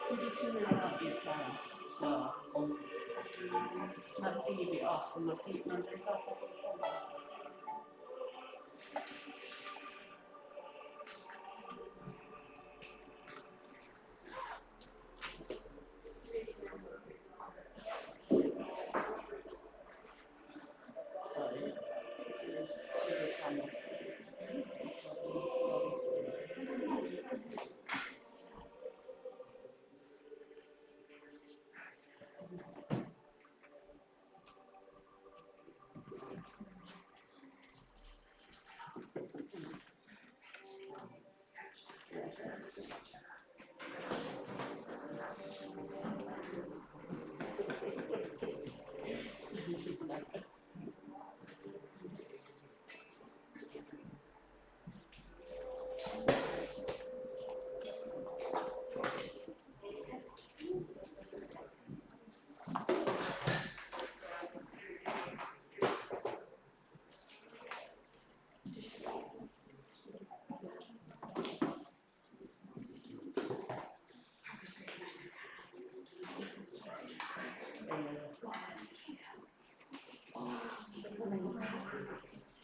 Dwi wedi tynnu hwnna i'r llaw. So, mae'r TV off, ond mae'r TV mae'n dweud off. Sorry.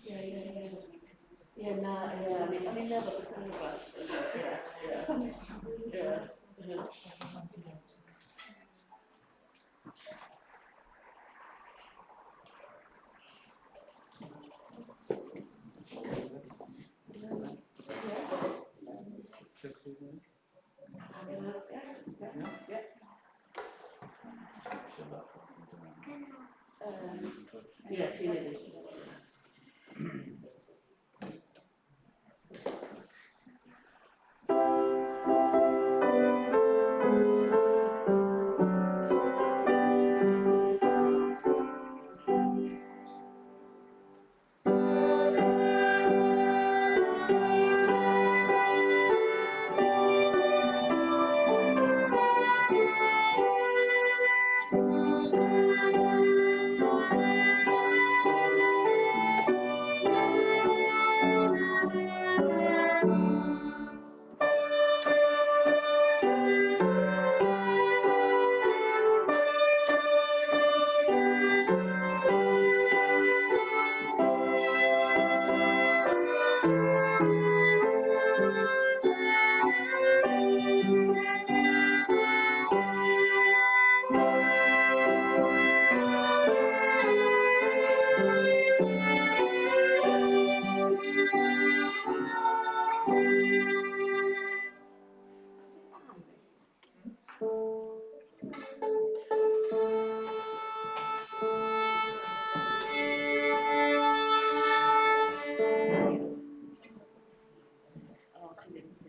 Ie, ie, ie. Ie, na, ie, o'n i'n meddwl bod sy'n rhywbeth. Ie, ie. Ie. Ie, ti'n neud e. O, ti'n neud e.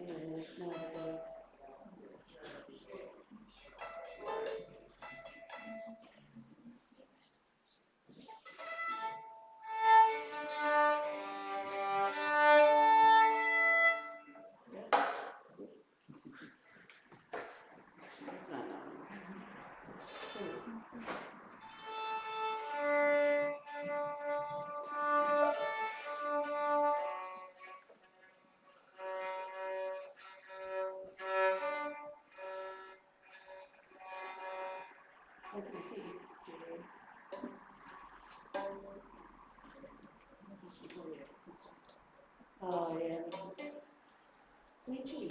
Ie, na, ie. Oh, yeah. G. G.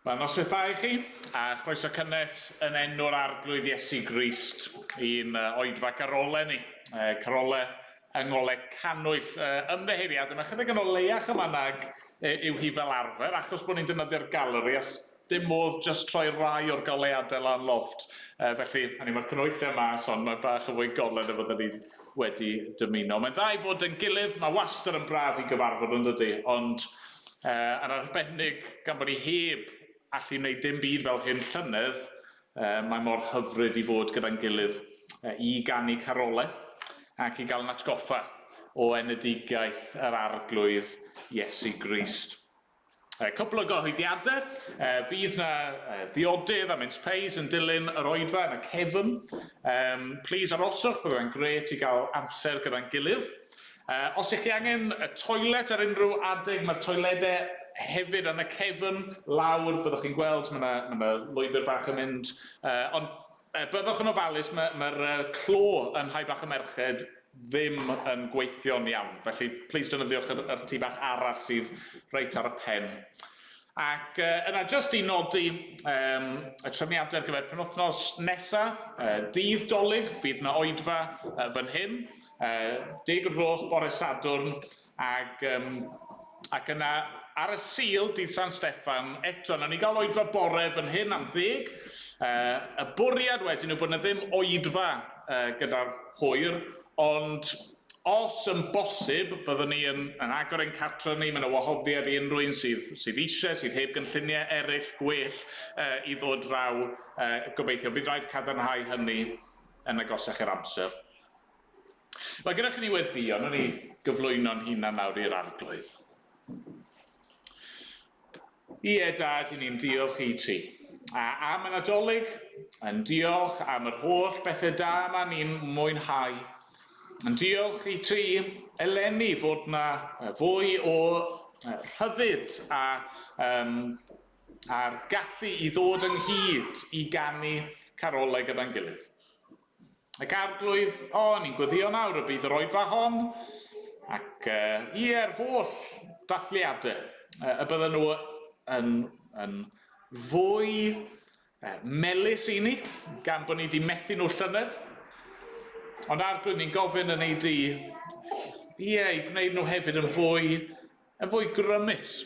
Wel, noswaith dda i chi, a chroeso cynnes yn enw'r Arglwydd Iesu Grist i'n oedfa garole ni. Carole yng Ngoleg Cannwyll. Ymddiheuriad, yma chydig yn o leiach yma nag yw hi fel arfer, achos bod ni'n defnyddio'r galeri a dim modd jyst troi rai o'r goleuadau lan lofft. Felly, hynny, mae'r canhwyllau mas, ond mae bach o fwy golau na fydden ni wedi dymuno. Mae'n dda i fod yn gilydd, mae wastad yn braf i gyfarfod yn dydy, ond yn arbennig gan bod ni heb allu wneud dim byd fel hyn llynedd, mae mor hyfryd i fod gyda'n gilydd i ganu carolau ac i gael yn atgoffa o enedigaeth yr Arglwydd Iesu Grist. Cwpl o gyhoeddiadau, fydd na ddiodydd a mince pies yn dilyn yr oedfa yn y cefn. Please aroswch, byddai'n grêt i gael amser gyda'n gilydd. Os ych chi angen y toilet ar unrhyw adeg, mae'r toiledau hefyd yn y cefn lawr, byddwch chi'n gweld, mae yna ma lwybr bach yn mynd. Ond byddwch yn ofalus, mae'r ma, ma clo yn Nhai Bach y Merched ddim yn gweithio'n iawn. Felly, please defnyddiwch yr, yr tŷ bach arall sydd reit ar y pen. Ac yna, jyst i nodi y trefniadau ar gyfer penwythnos nesa, dydd Dolig, fydd 'na oedfa fan hyn. 10 o'r gloch bore Sadwrn, ac, ac yna ar y Sul, dydd San Steffan, eto, nawn ni gael oedfa bore fan hyn am 10. Y bwriad wedyn yw bod yna ddim oedfa gyda'r hwyr, ond os yn bosib, byddwn ni yn, yn agor ein cartre ni, mae yna wahoddiad i unrhyw un sydd, sydd eisiau, sydd heb gynlluniau eraill gwell i ddod draw. Gobeithio, bydd rhaid cadarnhau hynny yn agosach i'r amser. Mae gyda chi ni weddio, wnawn ni gyflwyno'n hunan nawr i'r Arglwydd. Ie, Dad, i ni'n diolch i ti. A am y Nadolig, yn diolch am yr holl bethau da yma ni'n mwynhau. Yn diolch i ti eleni fod na fwy o rhyddid a a'r gallu i ddod ynghyd i ganu carolau gyda'n gilydd. Ac Arglwydd, o, ni'n gweddio nawr y bydd yr oedfa hon, ac ie, yr holl dathliadau, y bydden nhw yn, yn fwy melys i ni, gan bod ni wedi methu nhw llynedd. Ond Arglwydd, ni'n gofyn yn ei di, ie, i gwneud nhw hefyd yn fwy, yn fwy grymus,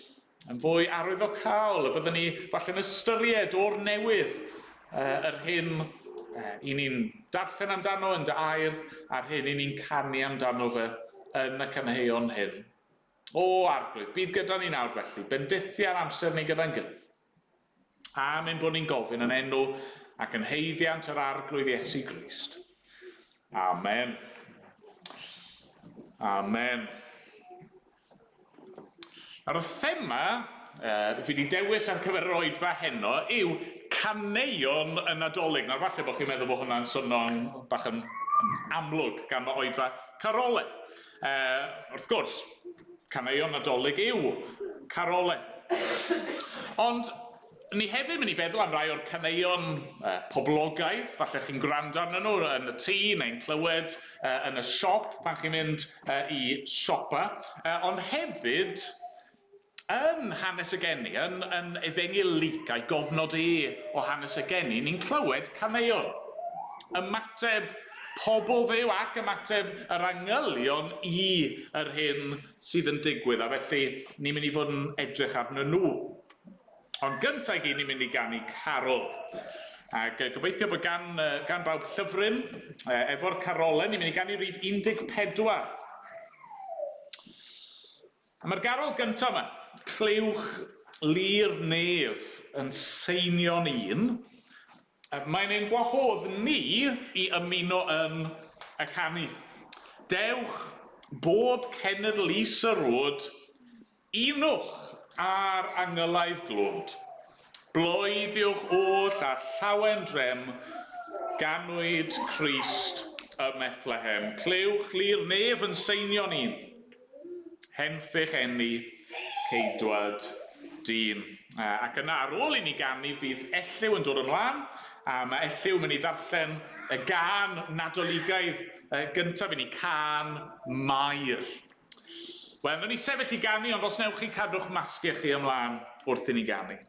yn fwy arwyddocaol, y byddwn ni falle'n ystyried o'r newydd yr hyn i ni'n darllen amdano yn dy air a'r hyn i ni'n canu amdano fe yn y caneuon hyn. O Arglwydd, bydd gyda ni nawr felly, bendithia'r amser ni gyda'n gilydd. Am ein bod ni'n gofyn yn enw ac yn haeddiant yr Arglwydd Iesu Grist. Amen. Amen. Nawr y thema fi wedi dewis ar gyfer yr oedfa heno yw caneuon y Nadolig. Nawr falle bod chi'n meddwl bod hwnna'n swnio'n bach yn, yn amlwg gan fy oedfa carolau. Wrth gwrs, caneuon Nadolig yw carolau. Ond Ni hefyd mynd i feddwl am rai o'r caneuon poblogaidd, falle chi'n gwrando arnyn nhw yn y tŷ neu'n clywed yn y siop pan chi'n mynd i siopa, ond hefyd yn hanes y geni, yn, yn Efengyl Luc a'i gofnod e o hanes y geni, ni'n clywed caneuon. Ymateb pobl Dduw ac ymateb yr angylion i yr hyn sydd yn digwydd, a felly ni'n mynd i fod yn edrych arnyn nhw. Ond gyntaf i gyd ni'n mynd i ganu carol. Ac gobeithio bod gan, gan bawb llyfryn efo'r carolau. Ni'n mynd i ganu rhif 14. A mae'r garol gyntaf yma, Clywch Lu'r Nef yn seinio'n un. Mae'n ein gwahodd ni i ymuno yn y canu. Dewch, bob cenedl is y rwd, unwch â'r angylaidd glod. Bloeddiwch oll â llawen drem, ganwyd Crist ym Methlehem. Clywch lu'r nef yn seinio'n un. Henffych eni, ceidwad dyn. Ac yna ar ôl i ni ganu bydd Elliw yn dod ymlaen, a mae Elliw yn mynd i ddarllen y gân Nadoligaidd gyntaf i ni, Cân Mair. Wel, wnawn ni sefyll i ganu, ond os wnewch chi cadw'ch masgiau chi ymlaen wrth i ni ganu.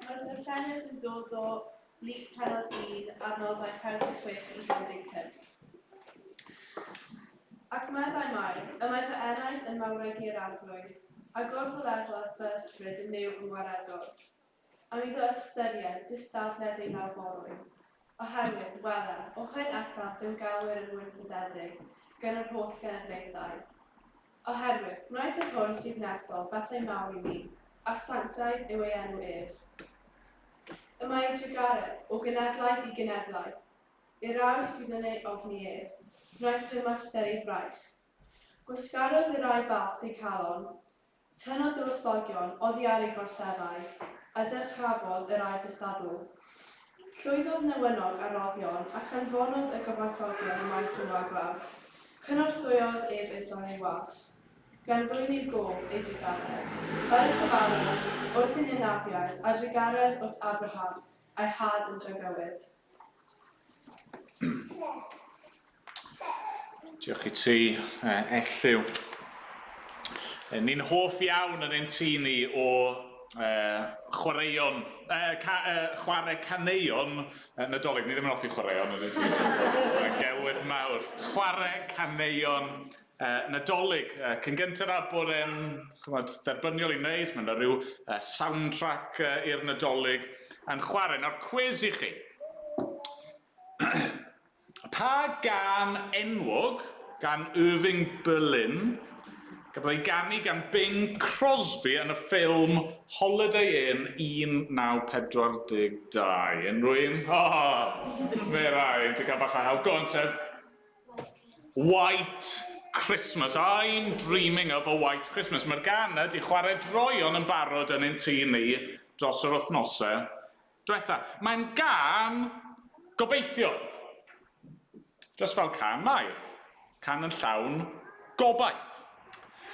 Mae'r darlleniad yn dod o Luc pennod 1, adnodau 46 i 55. Ac meddai Mair, y mae fy enaid yn mawrygu'r Arglwydd, a gorfoleddodd fy ysbryd yn Nuw fy ngwaredwr, am iddo ystyried distadledd ei lawforwyn. Oherwydd, wele, o hyn allan fe'm gelwir yn wynfydedig gan yr holl genedlaethau. Oherwydd, gwnaeth yr hwn sydd nerthol bethau mawr i mi, a sanctaidd yw ei enw ef. Y mae ei drugaredd o genedlaeth i genedlaeth, i'r rai sydd yn ei ofni ef, gwnaeth rymaster ei fraich. Gwasgarodd y rai balch eu calon, tynnodd dywysogion oddi ar eu gorseddau, a dyrchafodd y rai distadl. Llwyddodd newynog ar roddion, ac anfonodd y gyfoethogion ymaith yn waglaw. Cynorthwyodd ef Israel ei was, gan ddwyn i gof ei drugaredd, fel y cyfarodd wrth ein hynafiaid, a drugaredd wrth Abraham a'i had yn dragywydd. Diolch i ti, Elliw. Ni'n hoff iawn yn ein tŷ ni o chwaraeon, ca, chwarae caneuon Nadolig. Ni ddim yn hoffi chwaraeon yn ein tŷ ni. Mae'n gelwydd mawr. Chwarae caneuon Nadolig. Cyn gynted â bod e'n chymod, dderbyniol i wneud, mae yna rhyw soundtrack i'r Nadolig yn chwarae. Nawr, cwiz i chi. Pa gân enwog gan Irving Berlin gafodd ei ganu gan Bing Crosby yn y ffilm Holiday Inn 1942? Unrhyw un? O, oh, rai, ti'n cael bach o help. Go on, te. White Christmas. I'm dreaming of a white Christmas. Mae'r gan yna di chwarae droeon yn barod yn ein tŷ ni dros yr wythnosau diwetha. Mae'n gan gobeithio. Just fel can Mair. Can yn llawn gobaith.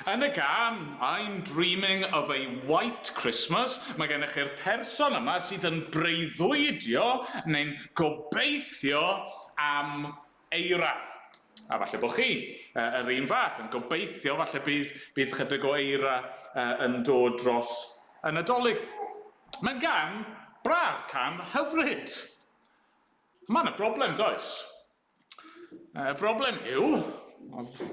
Yn y gan, I'm dreaming of a white Christmas, mae gennych chi'r person yma sydd yn breuddwydio neu'n gobeithio am eira. A falle bod chi yr un fath, yn gobeithio falle bydd, bydd chydig o eira yn dod dros y Nadolig. Mae'n gan braf, can hyfryd. Mae yna broblem, does? Y broblem yw, oedd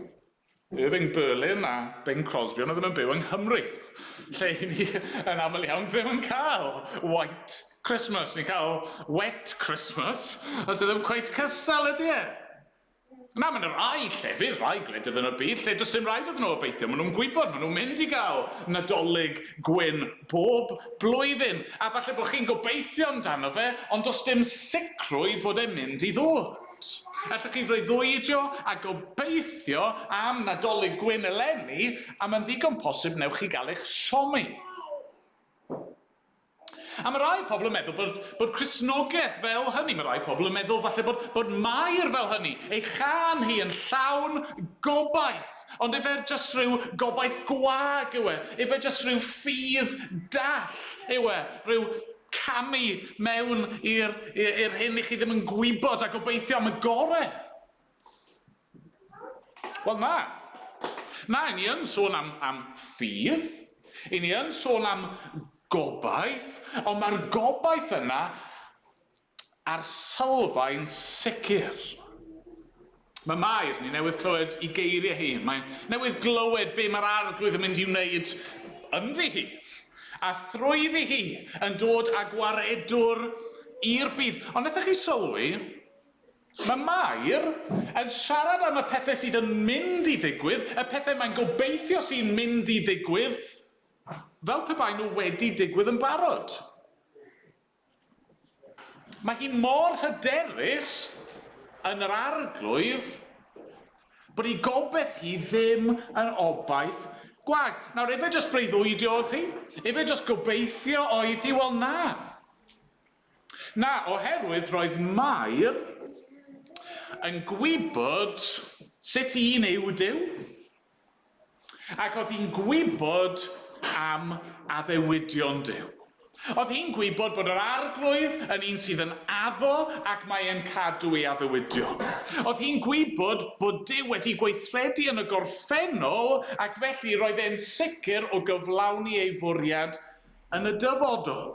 Irving Berlin a Bing Crosby, ond ddim yn byw yng Nghymru, lle i ni yn aml iawn ddim yn cael white Christmas. Ni'n cael wet Christmas, ond ddim cweit cystal ydy e. Na, mae yna rai llefydd, rai gwledydd yn y byd lle does dim rhaid iddyn nhw obeithio. Maen nhw'n gwybod, maen nhw'n mynd i gael Nadolig gwyn bob blwyddyn. A falle bod chi'n gobeithio amdano fe, ond does dim sicrwydd fod e'n mynd i ddod. Allwch chi freuddwydio a gobeithio am Nadolig gwyn eleni, a mae'n ddigon posib newch chi gael eich siomi. A mae rai pobl yn meddwl bod, bod Cristnogaeth fel hynny. Mae rai pobl yn meddwl falle bod, bod Mair fel hynny. Ei chân hi yn llawn gobaith. Ond efe jyst rhyw gobaith gwag yw e. Efe jyst rhyw ffydd dall yw e. Rhyw camu mewn i'r i'r hyn i chi ddim yn gwybod a gobeithio am y gore. Wel na. Na, i ni yn sôn am, am ffydd. I ni yn sôn am gobaith, ond mae'r gobaith yna ar sylfaen sicr. Mae Mair, ni newydd clywed i geiriau hi, mae newydd glywed be mae'r arglwydd yn mynd i wneud ynddi hi. A thrwyddi hi yn dod â gwaredwr i'r byd. Ond wnaethoch chi sylwi, mae Mair yn siarad am y pethau sydd yn mynd i ddigwydd, y pethau mae'n gobeithio sy'n mynd i ddigwydd, fel pe bai nhw wedi digwydd yn barod. Mae hi mor hyderus yn yr arglwydd bod ei gobaith hi ddim yn obaith gwag. Nawr, efe jyst breuddwydio oedd hi? Efe jyst gobeithio oedd hi? Wel, na. Na, oherwydd roedd Mair yn gwybod sut un yw Duw. Ac oedd hi'n gwybod am addewidion Duw. Oedd hi'n gwybod bod yr Arglwydd yn un sydd yn addo ac mae e'n cadw ei addewidion. Oedd hi'n gwybod bod Duw wedi gweithredu yn y gorffennol ac felly roedd e'n sicr o gyflawni ei fwriad yn y dyfodol.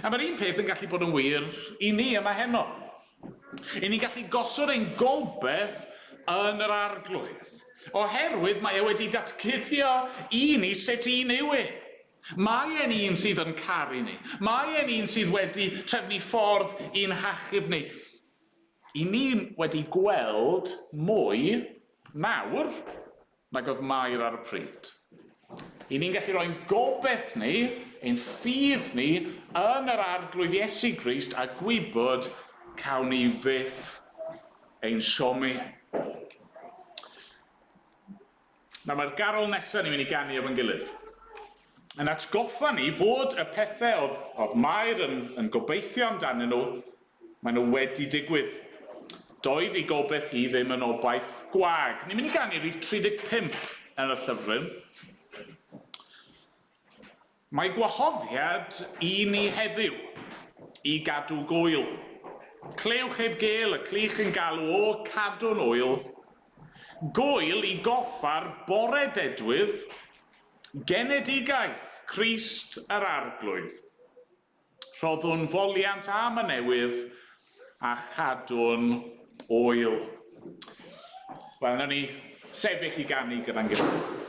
A mae'r un peth yn gallu bod yn wir i ni yma heno. I ni'n gallu gosod ein gobaith yn yr arglwydd, oherwydd mae e wedi datguddio i ni sut un yw e. Mae e'n un sydd yn caru ni. Mae e'n un sydd wedi trefnu ffordd i'n hachub ni. I ni wedi gweld mwy nawr nag oedd Mair ar y pryd. I ni'n gallu rhoi'n gobaith ni, ein ffydd ni, yn yr Arglwydd Iesu Grist a gwybod cawn ni fyth ein siomi. Nawr mae'r garol nesaf ni'n mynd i ganu efo'n gilydd yn atgoffa ni fod y pethau oedd, oedd Mair yn, yn gobeithio amdanyn nhw Maen nhw wedi digwydd. Doedd ei gobaith hi ddim yn obaith gwag. Ni'n mynd i ganu rhif 35 yn y llyfryn. Mae gwahoddiad i ni heddiw i gadw gwyl. Clywch heb gel y clych yn galw o cadw'n wyl. Gwyl i goffa'r bore dedwydd, genedigaeth Crist yr Arglwydd. Rhoddwn foliant am y newydd a chadwn oel. Wel, nawn ni sefyll i ganu gyda'n gilydd.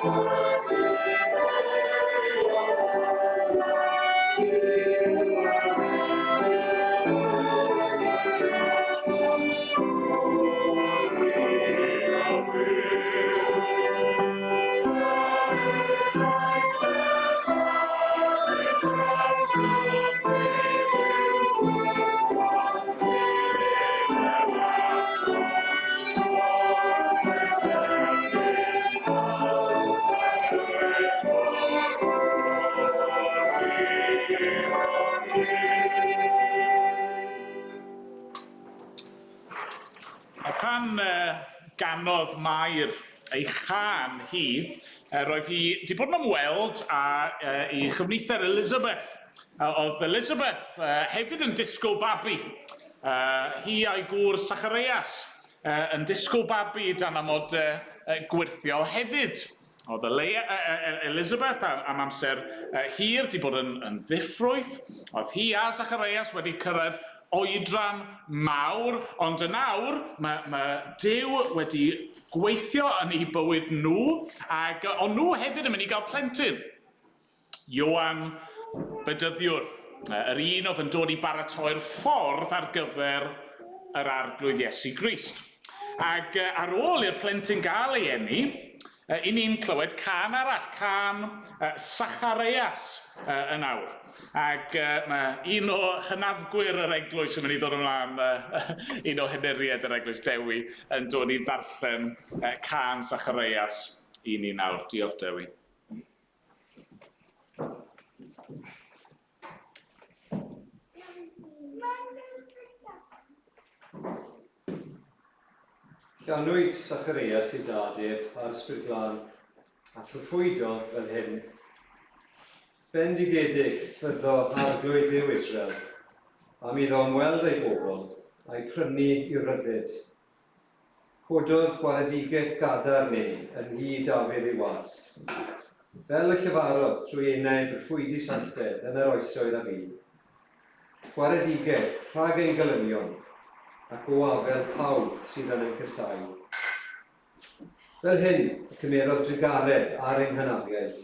A pan ganodd Mair ei chân hi, roedd hi wedi bod yn ymweld â ei chyfnither Elizabeth. Oedd Elizabeth hefyd yn disgwyl babi. Hi a'i gŵr Sachareias yn disgwyl babi dan amodau gwyrthiol hefyd. Oedd Eleia, Elizabeth am amser hir 'di bod yn, yn ddiffrwyth. Oedd hi a Zacharias wedi cyrraedd oedran mawr, ond yn awr mae, mae Duw wedi gweithio yn eu bywyd nhw, ac o'n nhw hefyd yn mynd i gael plentyn. Ioan Bedyddiwr, yr un oedd yn dod i baratoi'r ffordd ar gyfer yr Arglwydd Iesu Grist. Ac ar ôl i'r plentyn gael ei eni, i ni'n clywed cân arall, cân Sachareias yn awr. Ac mae un o hynafgwyr yr eglwys yn mynd i ddod ymlaen, un o henuriaid yr eglwys Dewi, yn dod i ddarllen cân Sachareias i ni nawr. Diolch, Dewi. Llanwyd Sachareias ei dad ef a'r Ysbryd Glân, a phroffwydodd fel hyn, Bendigedig fyddo Arglwydd Dduw Israel, am iddo ymweld â'i bobl, a'i prynu i ryddid. Cododd gwaredigaeth gadarn ei yn nhŷ Dafydd ei was, fel y llefarodd trwy enau breuffwydi sanctaidd yn yr oesoedd a fu. Gwaredigaeth rhag ein gelynion, ac o afael pawb sydd yn ein casáu. Fel hyn y cymerodd drugaredd ar ein hynafiaid,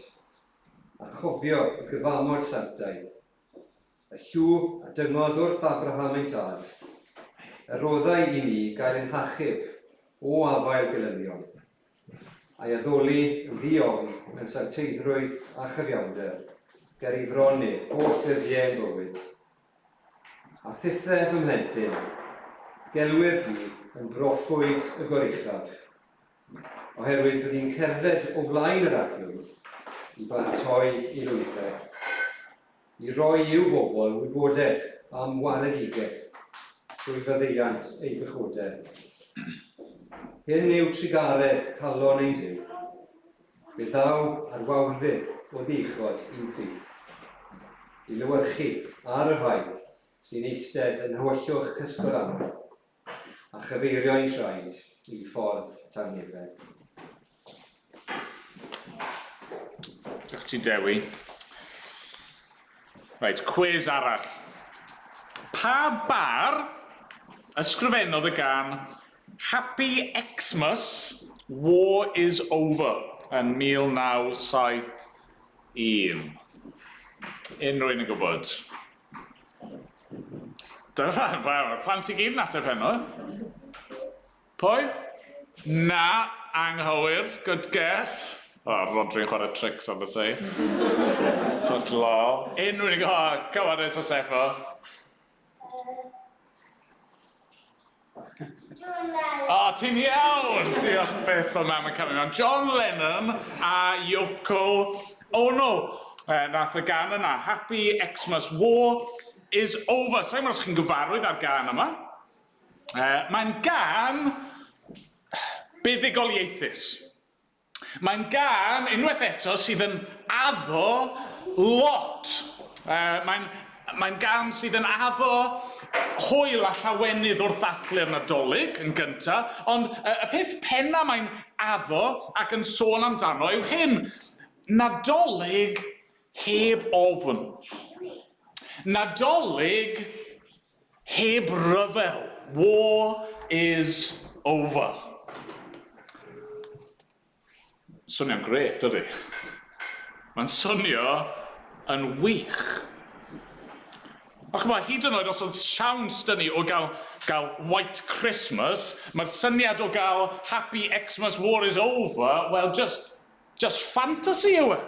a chofio y gyfamod sanctaidd, Y llw a dyngodd wrth Abraham ein tad, y roddai i ni gael ein hachub o afael gelynion, a'i addoli yn ddi-ofn mewn sancteiddrwydd a chyfiawnder ger ei fron ef holl ddyddiau ein bywyd. A thithe, fy mhlentyn, gelwir di yn broffwyd y Goruchaf, oherwydd byddi'n cerdded o flaen yr Arglwydd i baratoi ei lwybrau. I roi i'w bobl wybodaeth am waredigaeth trwy faddeuant eu pechodau. Hyn yw trugaredd calon ein Duw. Fe ddaw ar wawrddydd o ddichod i'n plith, i lewyrchu ar y rhai sy'n eistedd yn nhywyllwch cysgod aml, a chyfeirio ein traed i ffordd tangnefedd. Diolch ti, Dewi. Reit, cwis arall. Pa bar ysgrifennodd y gan Happy Xmas, War is Over yn 1971? Unrhyw un yn gwybod? Dyfan, wel, mae'r plant i gyd yn ateb heno. Pwy? Na, anghywir, good guess. O, oh, Rodri'n chwarae tricks on the say. Twt lol. Unrhyw un, oh, come on, it's Josefo. John Lennon. O, oh, ti'n iawn! Diolch beth bod mam yn cymryd mewn. John Lennon a Yoko Ono. Nath y gan yna, Happy Xmas War is Over. Sa'n gwybod os chi'n gyfarwydd â'r gan yma. Mae'n gan buddugoliaethus. Mae'n gân, unwaith eto, sydd yn addo lot. Mae'n mae'n gân sydd yn addo hwyl a llawenydd wrth ddathlu'r Nadolig yn gynta, ond y peth penna mae'n addo ac yn sôn amdano yw hyn, Nadolig heb ofn. Nadolig Heb ryfel, war is over. Swnio'n grêt, dydy? Mae'n swnio yn wych. A chymod, hyd yn oed os oedd siawns 'da ni o gael, gael White Christmas, mae'r syniad o gael Happy Xmas War is Over, well, just, just fantasy yw e.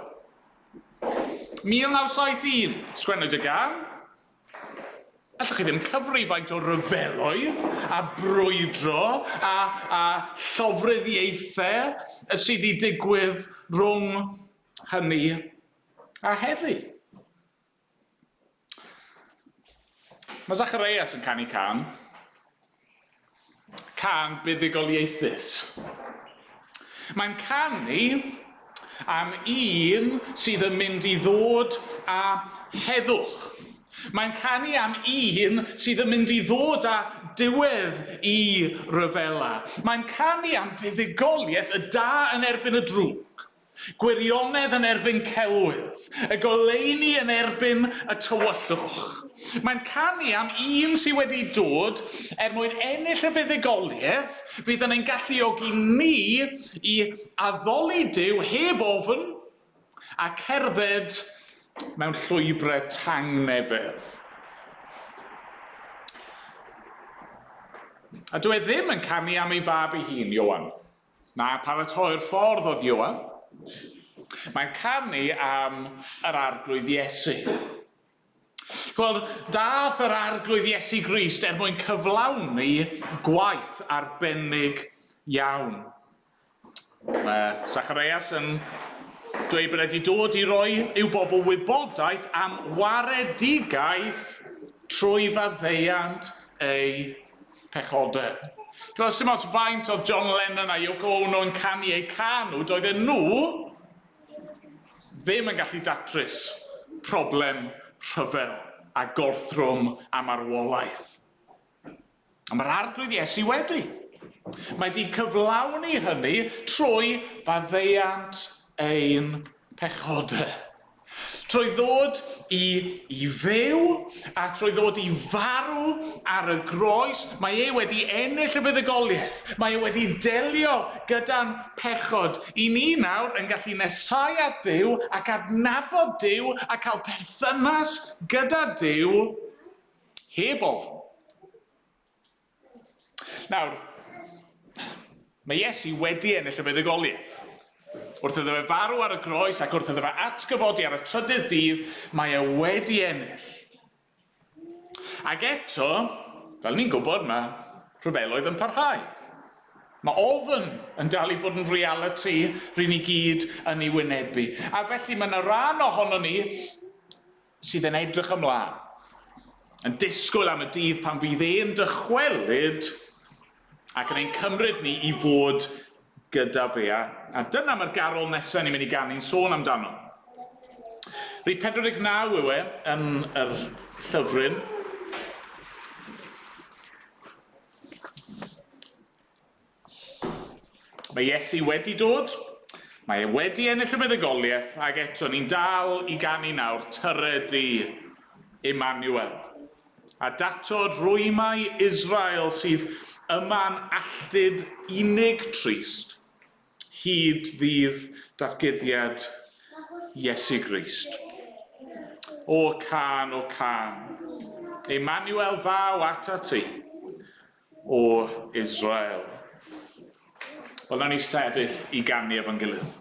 1971, sgwennwyd y gân. Allwch chi ddim cyfri faint o ryfeloedd a brwydro a, a llofruddiaethau sydd wedi digwydd rhwng hynny a heddi. Mae Zacharias yn canu cân. Cân buddugoliaethus. Mae'n canu am un sydd yn mynd i ddod â heddwch. Mae'n canu am un sydd yn mynd i ddod â diwedd i ryfela. Mae'n canu am fuddugoliaeth y da yn erbyn y drwg. Gwirionedd yn erbyn celwydd, y goleuni yn erbyn y tywyllwch. Mae'n canu am un sydd wedi dod er mwyn ennill y fuddugoliaeth fydd yn ein galluogi ni i addoli Duw heb ofn a cerdded mewn llwybrau tangnefedd. A dyw e ddim yn canu am ei fab ei hun, Ioan. Na, paratoi'r ffordd oedd Ioan. Mae'n canu am yr Arglwydd Iesu. Gweld, dath yr Arglwydd Iesu Grist er mwyn cyflawni gwaith arbennig iawn. Mae Zacharias yn dweud bod wedi dod i roi i'w bobl wybodaeth am waredigaeth trwy faddeuant eu pechodau. Does dim ots faint oedd John Lennon a Yoko Ono yn canu eu cân nhw, doedden nhw ddim yn gallu datrys problem rhyfel a gorthrwm a marwolaeth. A mae'r Arglwydd Iesu wedi. Mae wedi cyflawni hynny trwy faddeuant ein pechodau. Trwy ddod i, i fyw a thrwy ddod i farw ar y groes, mae e wedi ennill y buddugoliaeth. Mae e wedi delio gyda'n pechod. I ni nawr yn gallu nesau at Dduw ac adnabod Duw a cael perthynas gyda Duw heb ofn. Nawr, mae Iesu wedi ennill y fuddugoliaeth. Wrth iddo fe farw ar y groes ac wrth iddo fe atgyfodi ar y trydydd dydd, mae e wedi ennill. Ac eto, fel ni'n gwybod, mae rhyfeloedd yn parhau. Mae ofn yn dal i fod yn realiti ry'n ni gyd yn ei wynebu. A felly mae yna ran ohono ni sydd yn edrych ymlaen, yn disgwyl am y dydd pan fydd e'n dychwelyd ac yn ein cymryd ni i fod gyda fe. A dyna mae'r garol nesaf ni'n mynd i ganu'n sôn amdano. Rhif 49 yw e yn yr llyfryn. Mae Iesu wedi dod, mae e wedi ennill y fuddugoliaeth, ac eto ni'n dal i ganu nawr, Tyred di, Emmanuel. A datod rwymau Israel sydd yma'n alltud unig trist, hyd ddydd datguddiad Iesu Grist. O cân, o cân, Emmanuel ddaw atat ti. O Israel. Wel, nawn ni sefyll i ganu efo'n gilydd.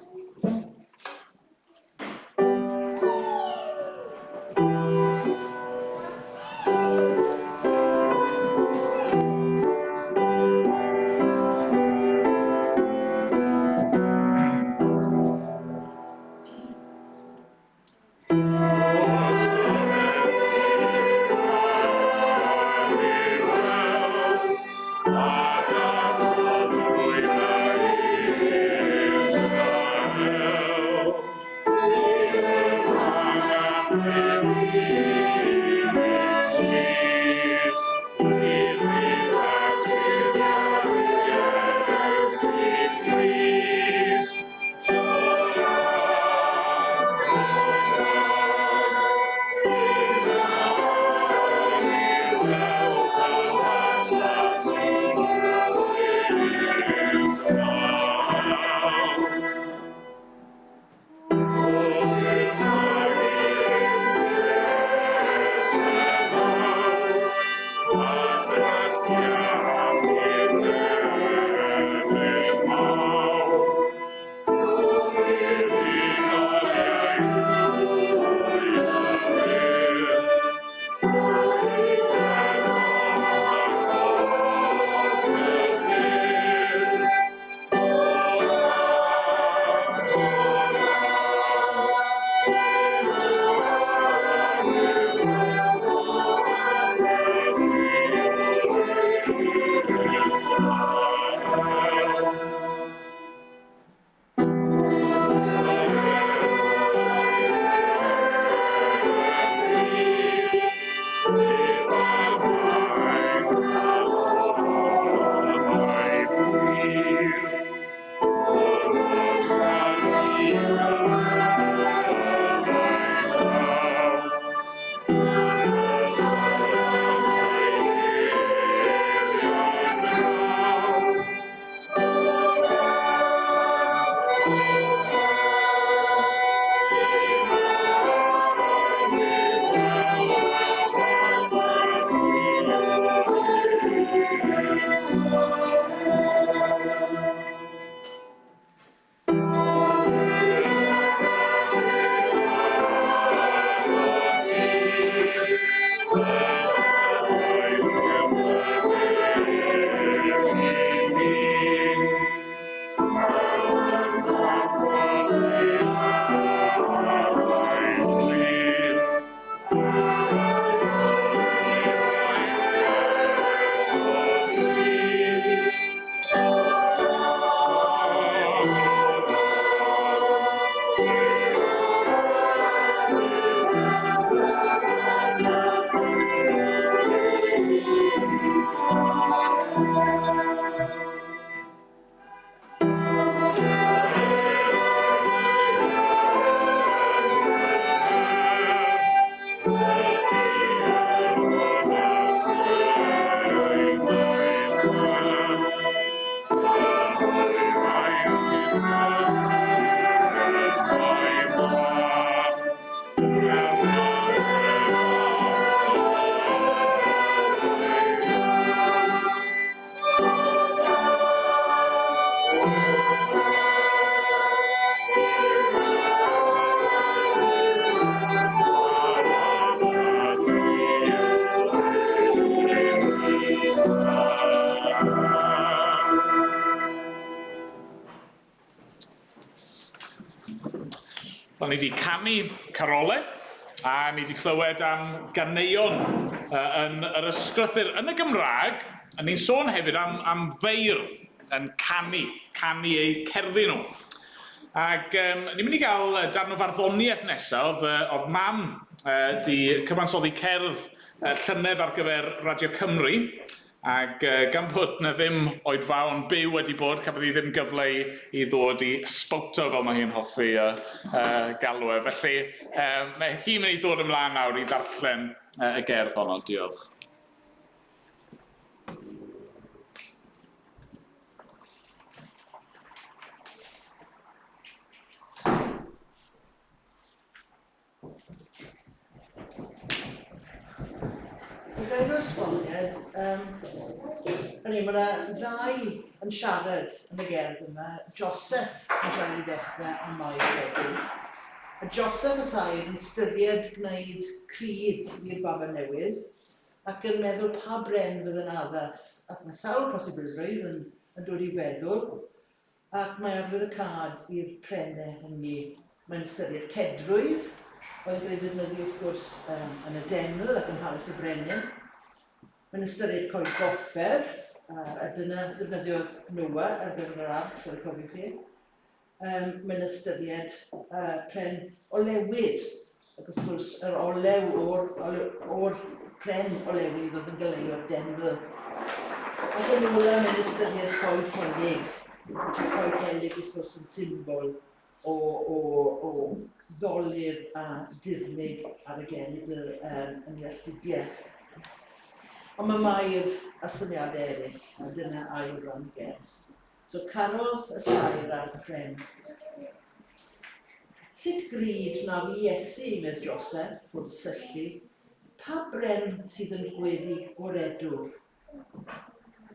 Wel, ni wedi canu carolau, a ni wedi clywed am ganeuon yn yr ysgrythyr. Yn y Gymraeg, a ni'n sôn hefyd am, am feirdd yn canu, canu eu cerddi nhw. Ac um, ni'n mynd i gael darn o farddoniaeth nesaf, oedd, oedd mam uh, di cyfansoddi cerdd uh, llynedd ar gyfer Radio Cymru, ac uh, gan bod na ddim oedfaon byw wedi bod, cafodd hi ddim gyfle i, i ddod i sbowto fel mae hi'n hoffi uh, uh, galw e. Felly uh, mae hi'n mynd i ddod ymlaen nawr i ddarllen uh, y gerdd honno. Diolch. Gair o esboniad, um, hynny, mae yna ddau yn siarad yn y gerdd yma, Joseph sy'n siarad i ddechrau a Mair wedyn. A Joseph a Sair yn styried gwneud cryd i'r baban newydd, ac yn meddwl pa bren fydd yn addas, ac mae sawl posibilrwydd yn, yn dod i feddwl, ac mae arwyddocâd i'r prennau hynny. Mae'n ystyried cedrwydd, oedd yn cael ei defnyddio wrth gwrs um, yn y deml ac yn Mhalas y Brenin. Mae'n ystyried coed goffer, a, a dyna ddefnyddiodd Noah ar gyfer yr arch, fel y cofiwch chi. Um, mae'n ystyried uh, pren olewydd, ac wrth gwrs yr olew o'r, or pren olewydd oedd yn goleuo'r deml. Ac yn ola mae'n ystyried coed helyg. Coed helyg wrth gwrs yn symbol o, o, o ddolur a dirmyg ar y genedl um, yn ei alltudiaeth. Ond mae Mair a syniadau eraill, a dyna ail ran y gerdd. So Carol y saer a'r pren. Sut gryd na fi Iesu, medd Joseph, wrth syllu, pa bren sydd yn gweddu gwaredwr?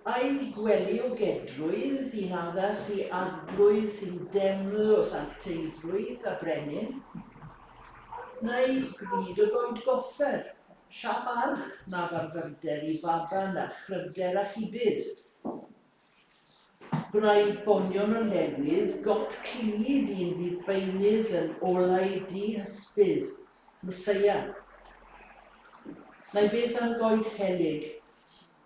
A'i gwely o gedrwydd un addas i arglwydd sy'n deml o sancteiddrwydd a brenin? Neu gryd o goed goffer, siap arch na farfyrder i faban a chryfder a chibydd? Gwnaed bonion o newydd, got clyd un fydd beunydd yn olau dihysbydd, Meseia. Neu beth am goed helyg,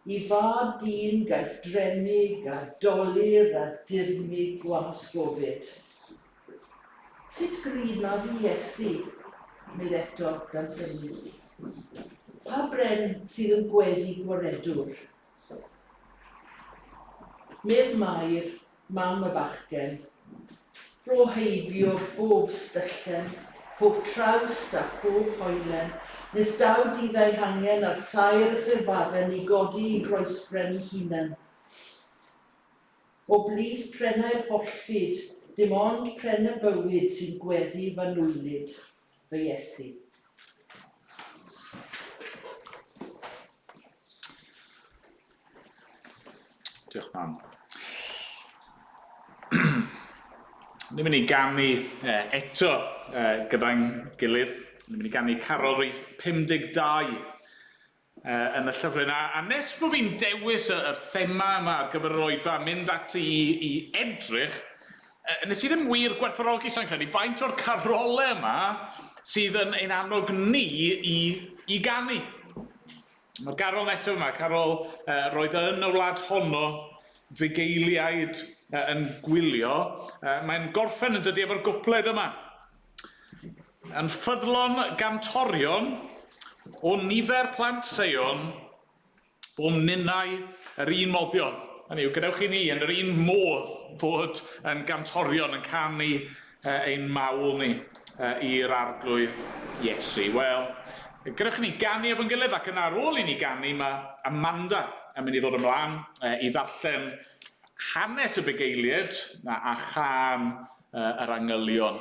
i fab dyn gaiff dremig a dolur a dirmyg gwas gofid. Sut gryd na fi Iesu, medd eto gan synnu. Pa bren sydd yn gweddu gwaredwr? Medd Mair, mam y bachgen, rho heibio bob styllen, pob trawst a phob hoelen, nes daw dydd a'i hangen ar saer y ffurfafen i godi i groesbren i hunan. O blith prennau'r hollfyd, dim ond pren y bywyd sy'n gweddu fy nwylyd, fy Iesu. Diolch, mam. Ni'n mynd i ganu eto gyda'n gilydd. Ni'n mynd i ganu carol rhif 52 yn y llyfryn. A, a nes bod fi'n dewis y, yr thema yma ar gyfer yr oedfa, mynd ati i, i edrych, nes i ddim wir gwerthfawrogi, sa'n credu, faint o'r carolau yma sydd yn ein annog ni i, i ganu. Mae'r garol nesaf yma, carol uh, roedd yn y wlad honno fugeiliaid uh, yn gwylio, uh, mae'n gorffen yn dydy efo'r gwpled yma. Yn ffyddlon gantorion o nifer plant Seion, Buom ninnau yr un moddion. Hynny yw, gadewch i ni yn yr un modd fod yn gantorion yn canu ein mawl ni i'r Arglwydd Iesu. Wel, gadewch i ni ganu efo'n gilydd ac yna ar ôl i ni ganu mae Amanda yn mynd i ddod ymlaen i ddarllen hanes y bugeiliaid a chân yr angylion.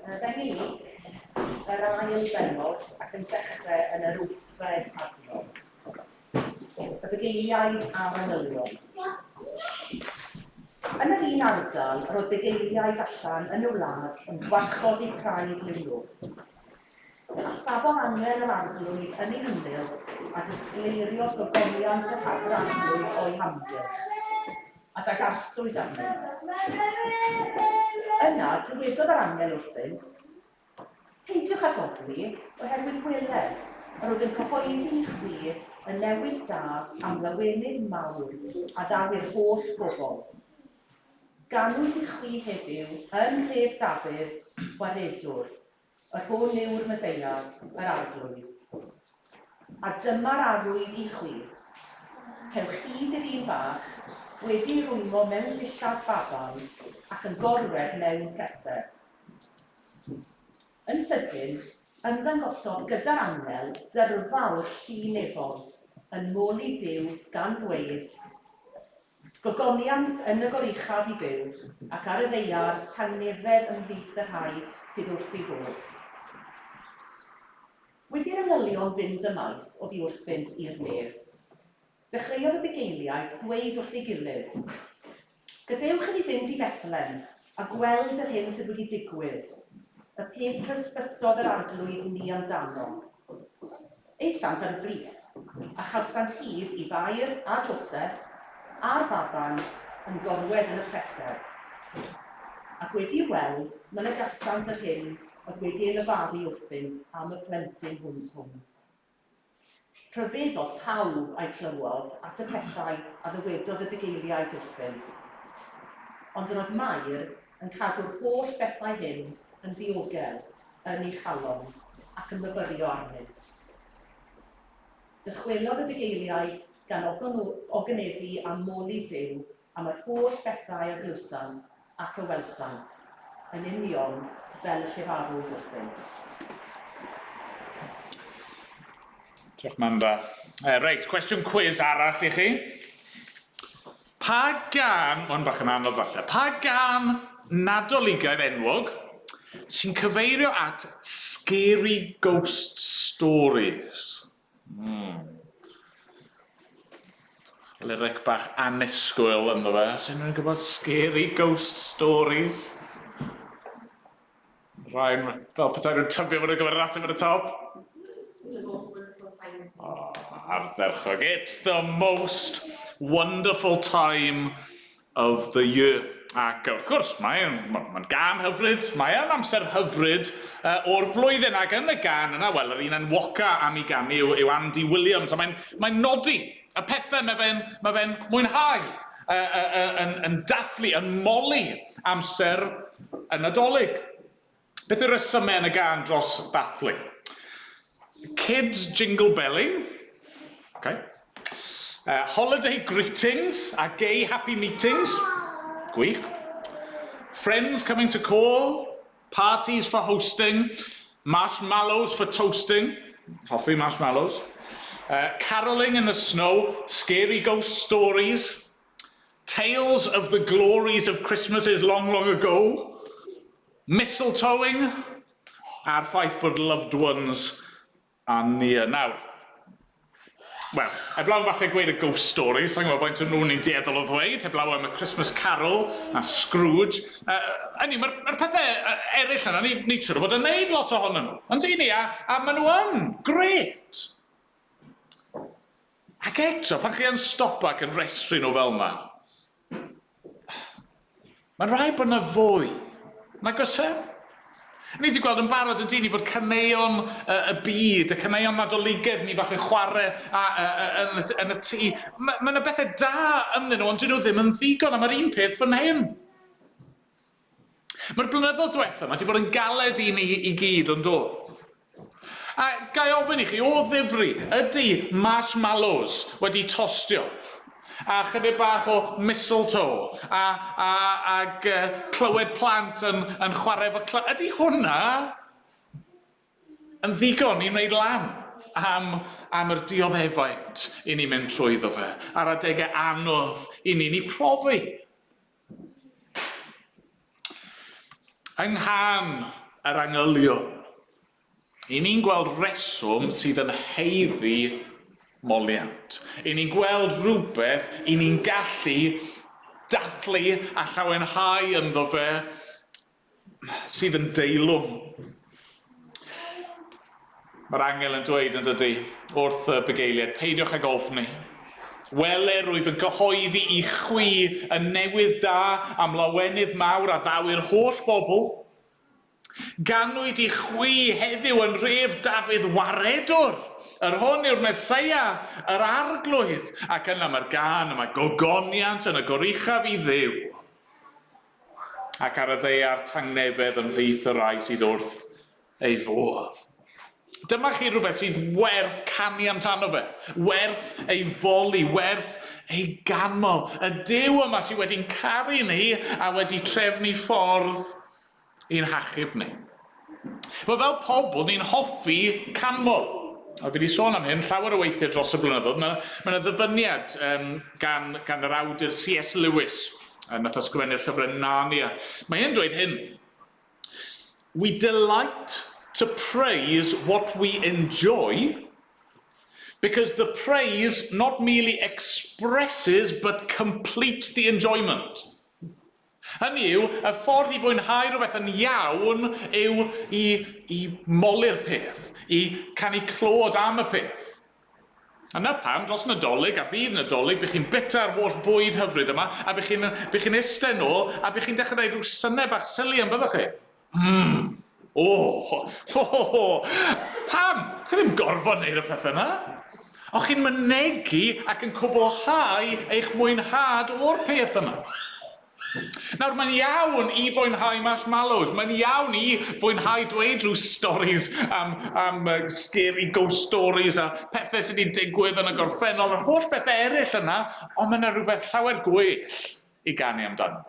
Efengyl Luc, yr ail bennod ac yn dechrau yn yr wythfed adnod. Y bugeiliaid a'r angylion. Yn yr un ardal, yr oedd bugeiliaid allan yn y wlad yn gwarchod eu praidd liw nos. A safodd angel yr Arglwydd yn ei hymyl, a disgleiriodd gogoniant yr Arglwydd o'i hamgylch, a dagarswyd arnynt. Yna dywedodd yr angel wrthynt, Peidiwch ag ofni, oherwydd wele, yr oedd yn cyhoeddi i chwi y newydd da am lawenydd mawr a ddaw i'r holl bobl. Ganwyd i chwi heddiw yn nhref Dafydd, Gwaredwr, yr hwn yw'r Meseia, yr Arglwydd. A dyma'r arwydd i chwi. Cewch hyd i'r un bach, wedi ei rwymo mewn dillad baban, ac yn gorwedd mewn pleser. Yn sydyn, ymddangosodd gyda'r angel dyrfa o'r llu nefol, yn moli Duw, gan ddweud, Gogoniant yn y goruchaf i Dduw, ac ar y ddaear tangnefedd ymhlith y rhai sydd wrth ei fodd. Wedi i'r angylion fynd ymaith oddi wrthynt i'r nef, dechreuodd y bugeiliaid ddweud wrth ei gilydd, Gadewch i ni fynd i Fethlem a gweld yr hyn sydd wedi digwydd, y peth hysbysodd yr Arglwydd ni amdano. Aethant ar frys, a chawsant hyd i Fair a Joseph a'r baban yn gorwedd yn y preseb. Ac wedi ei weld, mynegasant yr hyn oedd wedi ei lefaru wrthynt am y plentyn hwn hwn. Rhyfeddodd pawb a'i clywodd at y pethau a ddywedodd y bugeiliaid wrthynt. Ond yr oedd Mair yn cadw'r holl bethau hyn yn ddiogel yn ei chalon ac yn myfyrio arnynt. Dychwelodd y bugeiliaid gan ogoneddu a moli Duw am yr holl bethau a glywsant ac a welsant, yn union fel y llefarwyd wrthynt. Diolch Manda. Reit, cwestiwn cwis arall i chi. Pa gân, ma' hwn bach yn anodd falle, pa gân Nadoligaidd enwog sy'n cyfeirio at scary ghost stories? Mm. Lyric bach annisgwyl ynddo fe. Os unrhyw'n gwybod scary ghost stories? Rhain, fel petai nhw'n tybio bod nhw'n gwybod yr ateb yn y top. The most wonderful time. Oh, ardderchog. It's the most wonderful time of the year. Ac wrth gwrs, mae'n ma, ma gan hyfryd, mae yn amser hyfryd uh, o'r flwyddyn, ac yn y gan yna, wel, yr un enwoca am ei ganu yw, yw Andy Williams, a mae'n mae nodi y pethau mae fe'n mae fe mwynhau, uh, uh, uh, yn, yn dathlu, yn moli amser y Nadolig. Beth yw'r rhesymau yn y gân dros ddathlu? Kids jingle belling. Okay. Holiday greetings a gay happy meetings. Gwych. Friends coming to call. Parties for hosting. Marshmallows for toasting. Hoffi marshmallows. Caroling in the snow. Scary ghost stories. Tales of the glories of Christmases long, long ago, mistletoeing, a'r ffaith bod loved ones are near. Nawr, wel, heblaw am falle gweud y ghost stories, sa'n gwybod faint o nhw ni'n dueddol o ddweud, heblaw am y Christmas Carol a Scrooge. Hynny, mae'r ma pethau eraill yna, ni, ni siŵr o fod yn neud lot ohonyn nhw. Ond i ni, a, a maen nhw yn grêt. Ac eto, pan chi yn stopo ac yn rhestru nhw fel yna, mae'n rhaid bod yna fwy. Nag oes e? Ni wedi gweld yn barod yn dyn ni fod caneuon y, y byd, y caneuon Nadoligaidd ni falle'n chwarae a, a, a, yn, yn y tŷ. Mae ma yna bethau da ynddyn nhw, ond dyn nhw ddim yn ddigon, a mae'r un peth fan hyn. Mae'r blynyddoedd diwetha 'ma 'di bod yn galed i ni i gyd, yn do? A ga i ofyn i chi, o ddifri, ydy marshmallows wedi tostio? A chydig bach o mistletoe, a, a, ag uh, clywed plant yn, yn chwarae efo cl... Ydy hwnna yn ddigon i wneud lan am, am yr dioddefaint i ni mynd trwyddo fe, a'r adegau anodd i ni'n ei profi? Yng nghân yr angylion. I ni'n gweld reswm sydd yn haeddu moliant. I ni'n gweld rhywbeth i ni'n gallu dathlu a llawenhau ynddo fe sydd yn deilwng. Mae'r angel yn dweud yn dydy wrth y bugeiliaid, peidiwch ag ofni. Wele, rwyf yn cyhoeddi i chwi y newydd da am lawenydd mawr a ddaw i'r holl bobl. Ganwyd i chwi heddiw yn nhref Dafydd Waredwr, yr hwn yw'r Meseia, yr Arglwydd, ac yna mae'r gân yma, gogoniant yn y goruchaf i Dduw, ac ar y ddaear tangnefedd ymhlith y rhai sydd wrth ei fodd. Dyma chi rhywbeth sydd werth canu amdano fe, werth ei foli, werth ei ganmol. Y Duw yma sydd wedi'n caru ni a wedi trefnu ffordd i'n hachub ni. Wel, fel pobl, ni'n hoffi canmol. A fi wedi sôn am hyn llawer o weithiau dros y blynyddoedd. Mae yna ddyfyniad um, gan, gan yr awdur C.S. Lewis, nath ysgrifennu'r llyfrau Narnia. Mae e'n dweud hyn, We delight to praise what we enjoy because the praise not merely expresses but completes the enjoyment. Hynny yw, y ffordd i fwynhau rhywbeth yn iawn yw i, i moli'r peth, i canu clod am y peth. A 'na pam, dros Nadolig, ar ddydd Nadolig, bych chi'n bita'r holl fwyd hyfryd yma, a bych chi'n bych chi'n eistedd nôl, a bych chi'n dechrau gwneud rhyw synnau bach sili yn byddwch chi? Mmm! O! Ho ho ho! Pam? Chi ddim gorfod wneud y pethau yna. O'ch chi'n mynegi ac yn cwblhau eich mwynhad o'r peth yma. Nawr, mae'n iawn i fwynhau marshmallows, mae'n iawn i fwynhau dweud rhyw storis am, am uh, scary ghost stories a pethau sydd wedi digwydd yn y gorffennol, yr holl bethau eraill yna, ond mae yna rhywbeth llawer gwell i ganu amdano.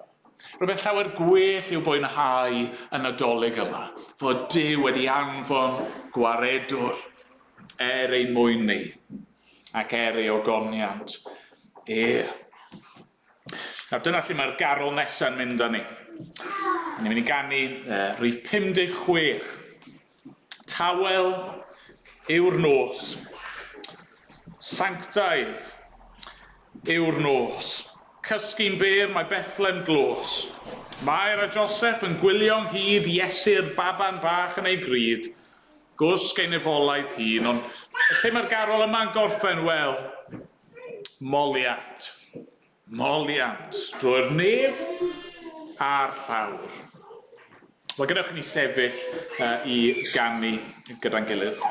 Rhywbeth llawer gwell i'w fwynhau yn Nadolig yma, fod Duw wedi anfon gwaredwr er ein mwyn ni ac er ei ogoniant e. Nawr dyna lle mae'r garol nesaf yn mynd â ni. Ni'n mynd i ganu rhif 56. Tawel yw'r nos. Sanctaidd yw'r nos. Cysgu'n byr mae Bethlem glos. Mair a Joseph yn gwylio ynghyd Iesu'r baban bach yn ei gryd. Gwsg ei nefolaidd hun, ond lle mae'r garol yma'n gorffen? Wel, Moliant. Moliant drwy'r nef a'r llawr. Wel, gadewch i ni sefyll uh, i ganu gyda'n gilydd.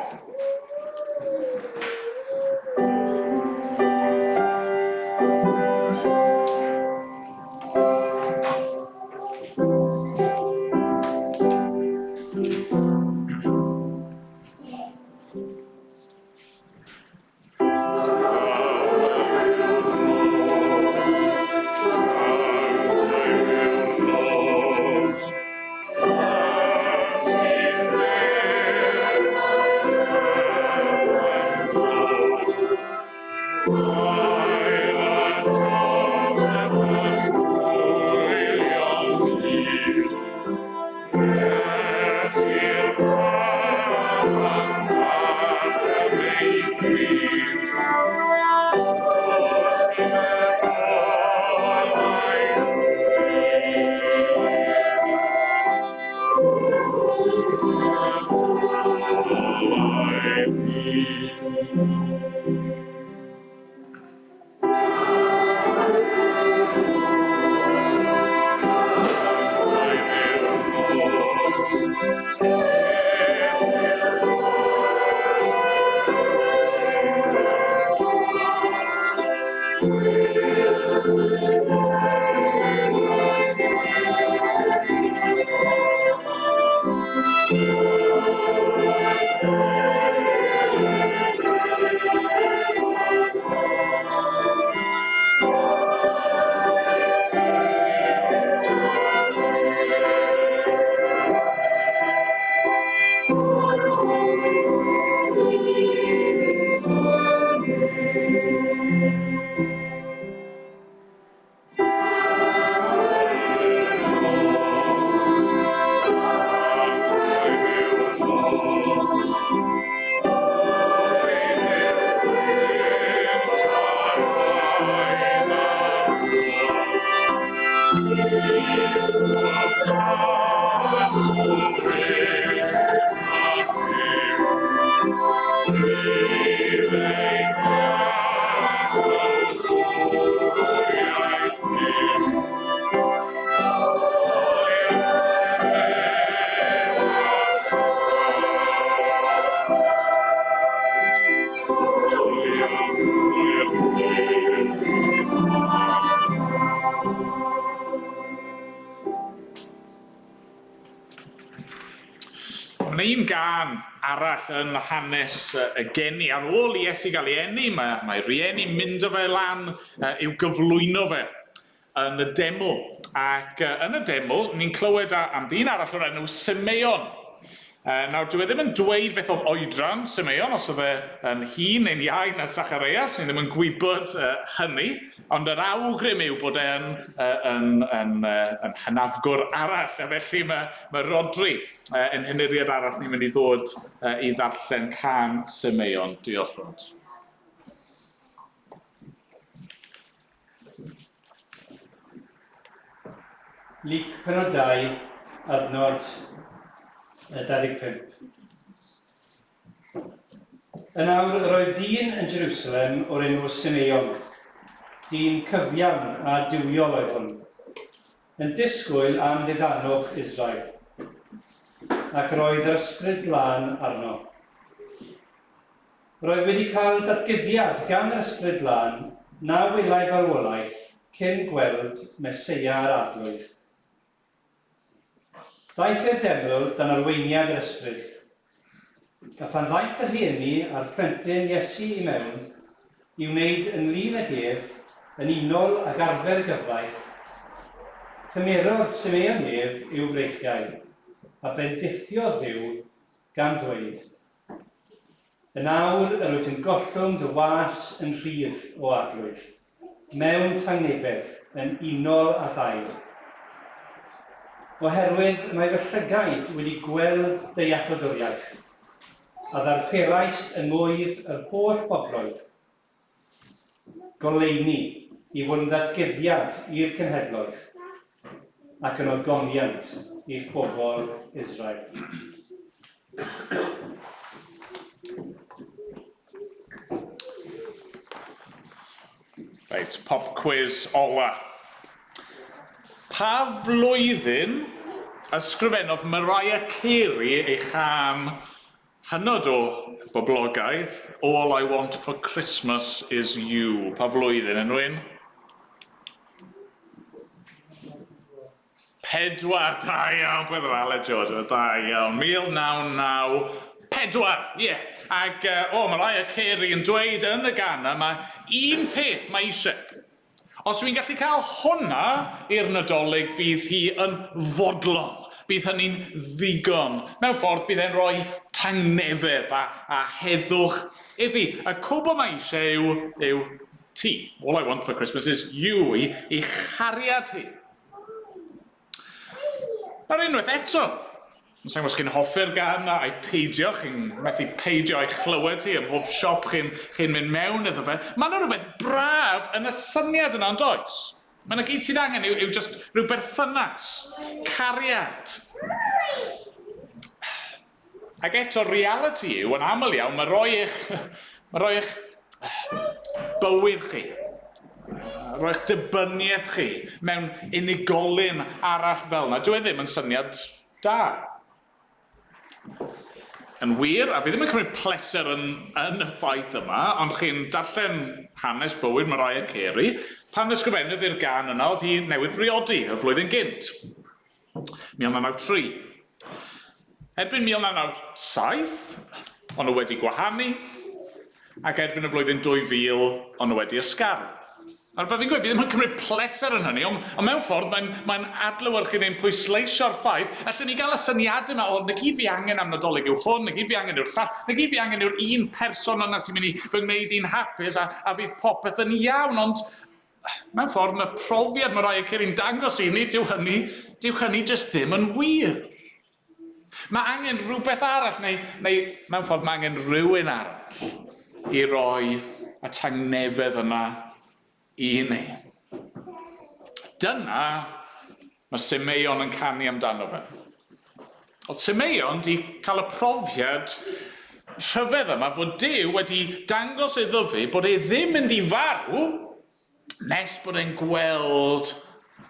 gan arall yn hanes y geni. Ar ôl i Iesu gael ei eni, mae, mae rieni mynd â fe lan i'w gyflwyno fe yn y deml. Ac yn y deml, ni'n clywed am ddyn arall o'r enw Simeon. Nawr, dyw e ddim yn dweud beth oedd oedran Simeon, os oedd e yn hŷn neu'n iau na Sachareias, ni ddim yn gwybod hynny, ond yr awgrym yw bod e'n yn, yn, yn hynafgwr arall, a felly mae, mae Rhodri yn henuriad arall ni'n mynd i ddod i ddarllen cân Simeon. Diolch, Rod. Luc penod 2, adnod 25. Yn awr, yr oedd dyn yn Jerusalem o'r enw Simeon, dyn cyfiawn a duwiol oedd hwn, yn disgwyl am ddiddanwch Israel, ac yr oedd yr Ysbryd Glân arno. Roedd wedi cael datguddiad gan yr Ysbryd Glân na welai farwolaeth cyn gweld Meseia yr Arglwydd. Daeth i'r deml dan arweiniad yr Ysbryd. A phan ddaeth y rhieni a'r plentyn Iesu i mewn i wneud ynglŷn ag ef yn unol ag arfer y gyfraith, cymerodd Simeon ef i'w freichiau, a bendithiodd Dduw gan ddweud, Yn awr yr wyt yn gollwng dy was yn rhydd, O Arglwydd, mewn tangnefedd, yn unol â thair. Oherwydd y mae fy llygaid wedi gweld dy iachawdwriaeth, a ddarperaist yng ngŵydd yr holl bobloedd, goleuni i fod yn ddatguddiad i'r cenhedloedd, ac yn ogoniant i'th bobl Israel. Reit, pop quiz ola. Pa flwyddyn ysgrifennodd Mariah Carey ei chân Hynod o boblogaidd, All I Want For Christmas Is You. Pa flwyddyn, unrhyw un? Pedwar, da iawn, pwy oedd yr Ale George, da iawn, 1994, ie. Yeah. Ac, o, Mariah Carey yn dweud yn y gan yma, un peth mae eisiau. Os dwi'n gallu cael hwnna i'r Nadolig bydd hi yn fodlon. Bydd hynny'n ddigon. Mewn ffordd bydd e'n rhoi tangnefedd a, a heddwch iddi. Y cwbl mae eisiau yw, yw ti. All I want for Christmas is you, i, i chariad hi. Nawr unwaith eto, sa i'n gwybod os chi'n hoffi'r gan 'na ai peidio, chi'n methu peidio a'i chlywed hi ym mhob siop chi'n chi mynd mewn iddo fe. Mae yna rhywbeth braf yn y syniad yna, ond oes? Mae yna gyd sydd angen yw, yw just rhyw berthynas, cariad. Ac eto, reality yw, yn aml iawn, mae rhoi eich, mae rhoi eich bywyd chi, rhoi eich dibyniaeth chi mewn unigolyn arall fel yna, dyw e ddim yn syniad da. Yn wir, a fi ddim yn cymryd pleser yn, yn y ffaith yma, ond chi'n darllen hanes bywyd Mariah Carey, pan ysgrifennodd i'r gan yna, oedd hi newydd briodi y flwyddyn gynt. 1993. Erbyn 1997, o'n nhw wedi gwahanu, ac erbyn y flwyddyn 2000, o'n nhw wedi ysgaru. Nawr, fel fi'n gweud, fi ddim yn cymryd pleser yn hynny, ond, ond mewn ffordd mae'n mae adlewyrchu neu'n pwysleisio'r ffaith, allwn ni gael y syniadau yma, o, na gyd fi angen am Nadolig yw hwn, na gyd fi angen yw'r llall, na gyd fi angen yw'r un person yna sy'n mynd i fy ngwneud i'n hapus a, a fydd popeth yn iawn, ond Mewn ffordd, mae profiad Mariah Carey'n dangos i ni, dyw hynny, dyw hynny jyst ddim yn wir. Mae angen rhywbeth arall, neu, neu mewn ffordd mae angen rhywun arall i roi y tangnefedd yna i ni. Dyna mae Simeon yn canu amdano fe. Oedd Simeon di cael y profiad rhyfedd yma fod Duw wedi dangos iddo fe bod e ddim mynd i farw nes bod e'n gweld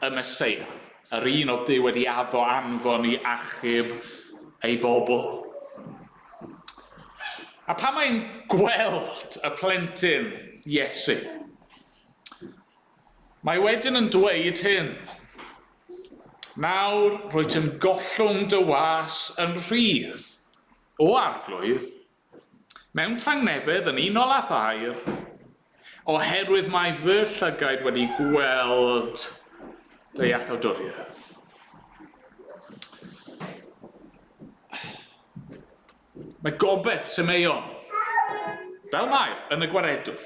y Meseia, yr un oedd Duw wedi addo anfon i achub ei bobl. A pan mae'n gweld y plentyn Iesu, Mae wedyn yn dweud hyn, Nawr rwyt yn gollwng dy was yn rhydd, O Arglwydd, mewn tangnefedd yn unol â thair, oherwydd mae fy llygaid wedi gweld dy iachawdwriaeth. Mae gobaith Simeon, fel Mair, yn y gwaredwr.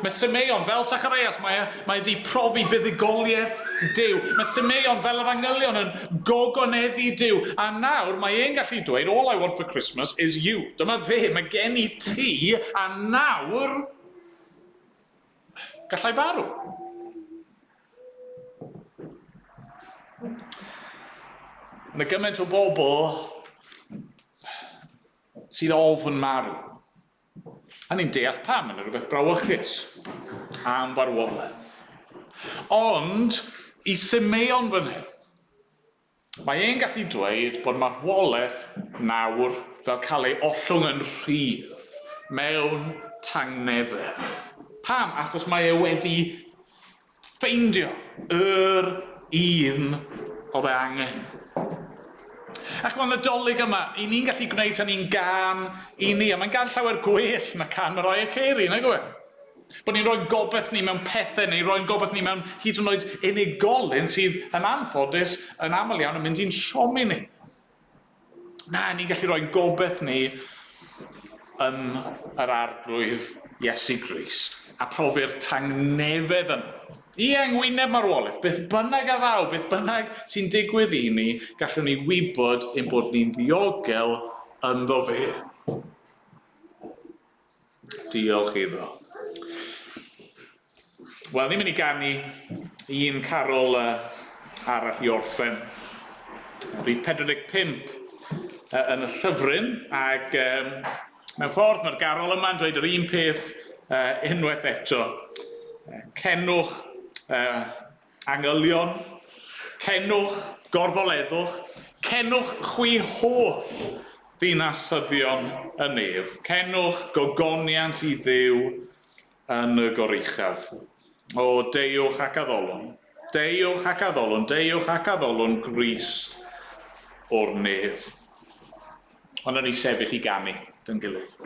Mae Simeon, fel Zacharias, mae, e, mae wedi profi buddugoliaeth Duw. Mae Simeon, fel yr angylion, yn gogoneddu Duw. A nawr mae e'n gallu dweud, all I want for Christmas is you. Dyma fe, mae gen i ti, a nawr gallai farw. Mae gymaint o bobl sydd ofn marw. A ni'n deall pam, yn rhywbeth brawychus am farwolaeth. Ond i Simeon fan hyn, mae e'n gallu dweud bod marwolaeth nawr fel cael ei ollwng yn rhydd mewn tangnefedd. Pam? Achos mae e wedi ffeindio yr un oedd e angen. Ac mae'n Nadolig yma, i ni'n gallu gwneud hynny'n gan i ni, a mae'n gan llawer gwell na can Mariah Carey, nag yw e? Bod ni'n rhoi gobaith ni mewn pethau, neu rhoi'n gobaith ni mewn hyd yn oed unigolyn sydd yn anffodus yn aml iawn yn mynd i'n siomi ni. Na, ni'n gallu rhoi'n gobaith ni yn yr Arglwydd Iesu Grist a profi'r tangnefedd yno. Ie, yng ngwyneb marwolaeth, beth bynnag a ddaw, beth bynnag sy'n digwydd i ni, gallwn ni wybod ein bod ni'n ddiogel ynddo fe. Diolch iddo. Wel, ni'n mynd i ganu un carol arall i orffen. Rhif 45 yn y llyfryn, ac um, mewn ffordd mae'r garol yma'n dweud yr un peth unwaith eto. Cenwch angylion, cenwch gorfoleddwch, cenwch chwi holl ddinasyddion y nef, cenwch gogoniant i Dduw yn y goruchaf. O, deuwch ac addolwn, deuwch ac addolwn, deuwch ac addolwn Grist o'r nef. Ond nawn ni sefyll i ganu dy'n gilydd.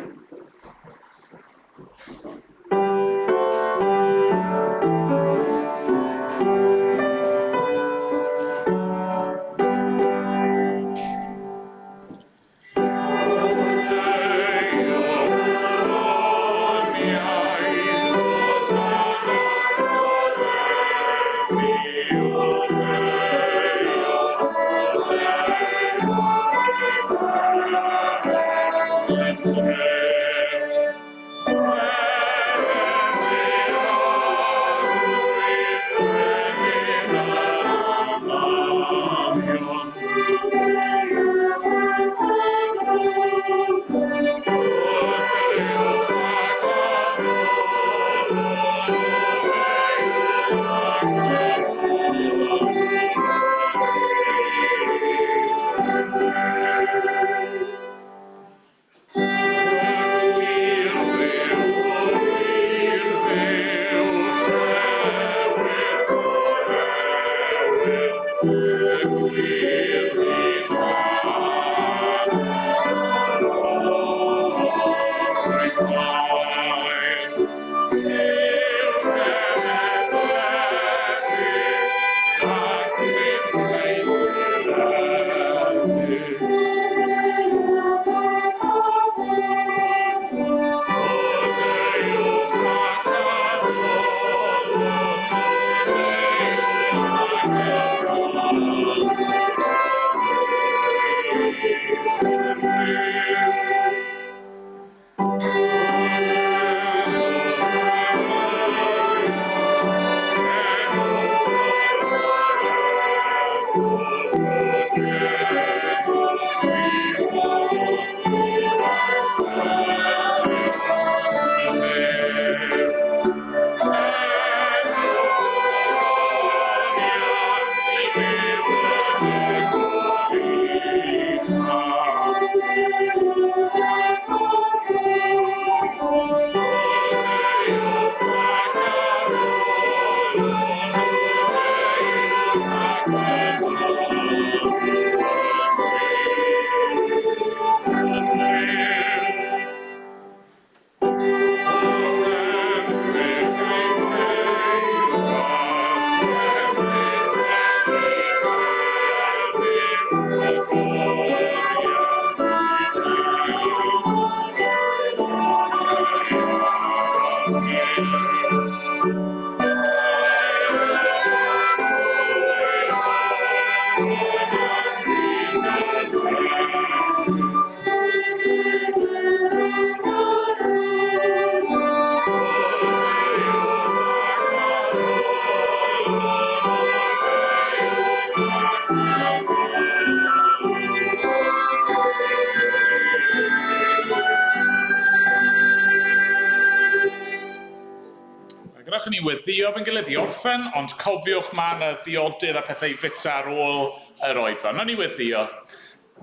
Gadewch i ni weddio fe'n gilydd i orffen, ond cofiwch mae yna ddiodydd a pethau i fita ar ôl yr oedfa. Nawn ni weddio.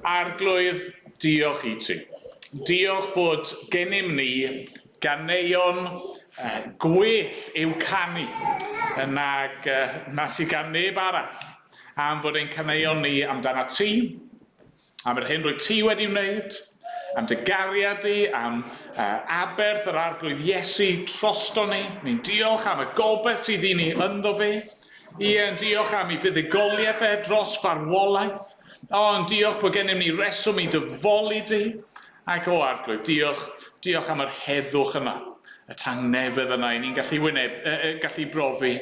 Arglwydd, diolch i ti. Diolch bod gennym ni ganeuon gwell i'w canu nag na sydd gan neb arall, am fod ein caneuon ni amdana ti, am yr hyn rwyt ti wedi wneud, am dy gariad di, am aberth yr Arglwydd Iesu drosto ni. Ni'n diolch am y gobaith sydd i ni ynddo fe. Ie, yn diolch am ei fuddugoliaeth e dros farwolaeth. O, yn diolch bod gennym ni reswm i dy foli di. Ac o, Arglwydd, diolch, diolch am yr heddwch yna, y tangnefedd yna i ni'n gallu, wyneb, gallu brofi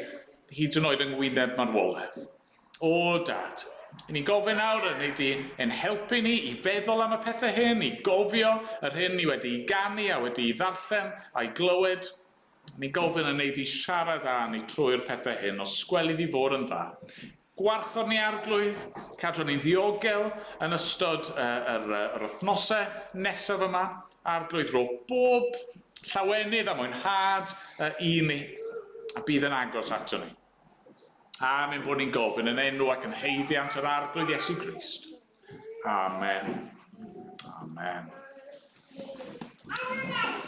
hyd yn oed yng ngwyneb marwolaeth. O, Dad, i ni'n gofyn nawr yn ei di ein helpu ni i feddwl am y pethau hyn, i gofio yr hyn ni wedi'i ganu a wedi'i ddarllen a'i glywed. Ni'n gofyn yn ei di siarad â ni trwy'r pethau hyn, os gweli di fod yn dda. Gwarchod ni Arglwydd, cadw ni'n ddiogel yn ystod yr, yr wythnosau nesaf yma. Arglwydd, rho bob llawenydd a mwynhad i ni, a bydd yn agos ato ni. Am ein bod ni'n gofyn yn enw ac yn haeddiant yr Arglwydd Iesu Grist. Amen. Amen. Amen.